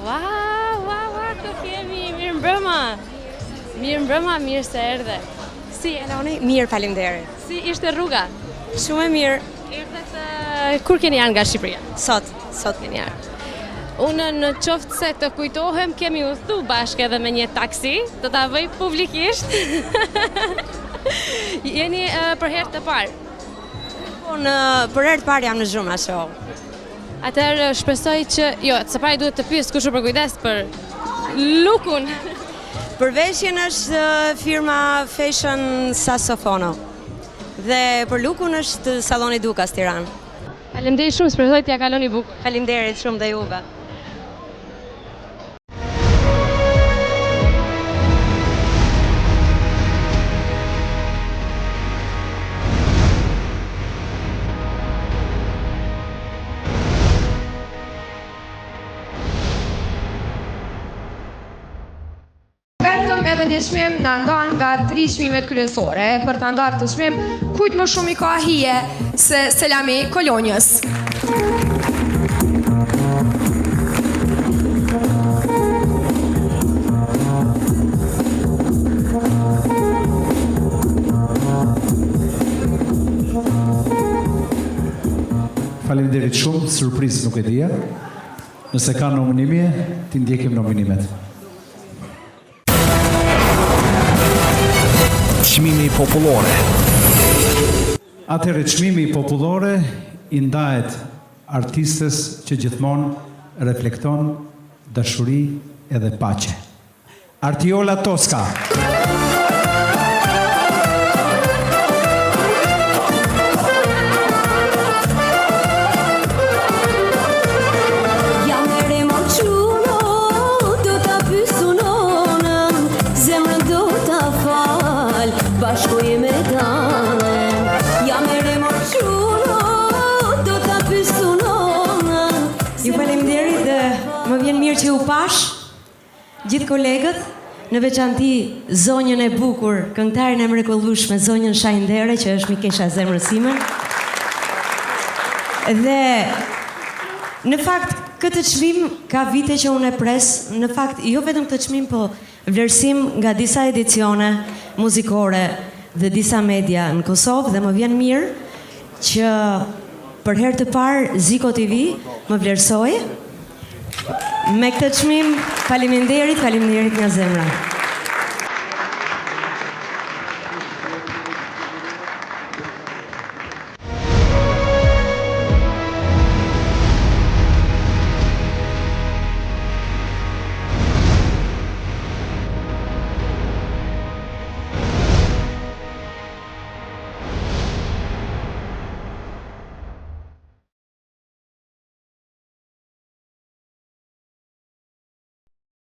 Ua, ua, ua, kë kemi, mirëmbrëma. Mirëmbrëma, mirë se erdhe. Si je Eloni? Mirë, faleminderit. Si ishte rruga? Shumë e mirë. Erdhët kur keni ardhur nga Shqipëria? Sot, sot kemi ardhur. Unë në qoftë se të kujtohem, kemi udhëtu bashkë edhe me një taksi, do ta vëj publikisht. Jeni për herë të parë? Po, në, për herë të parë jam në Zhurma Show. Atëherë shpresoj që, jo, së pari duhet të pyes kush u përkujdes për look-un. Për veshjen është firma Fashion Sassofono dhe për look-un është Salloni Dukas Tiranë. Faleminderit shumë, shpresoj t'ia kaloni bukur. Faleminderit shumë dhe juve. Vetëm edhe një çmim na ndan nga tri çmimet kryesore. E për ta ndarë këtë çmim, kujt më shumë i ka hije se Selami Kolonjës. Faleminderit shumë, surprizë nuk e dija. Nëse ka nominime, t'i ndjekim nominimet. Çmimi popullore. Atëherë çmimi popullore i ndahet artistes që gjithmonë reflekton dashuri edhe paqe. Artiola Toska. Jam e re mor çuno, do ta pyes nonën, zemrën do ta fal, bashkoje me tanën. Jam e re mor çuno, do ta pyes nonën. Ju faleminderit dhe më vjen mirë që ju pash gjithë kolegët, në veçanti zonjën e bukur, këngëtaren e mrekullueshme, zonjën Shahindere, që është mikesha e zemrës sime. Dhe në fakt këtë çmim ka vite që unë e pres, në fakt jo vetëm këtë çmim, po vlerësim nga disa edicione muzikore dhe disa media në Kosovë dhe më vjen mirë që për herë të parë Ziko TV më vlerësoi me këtë çmim. Faleminderit, faleminderit nga zemra.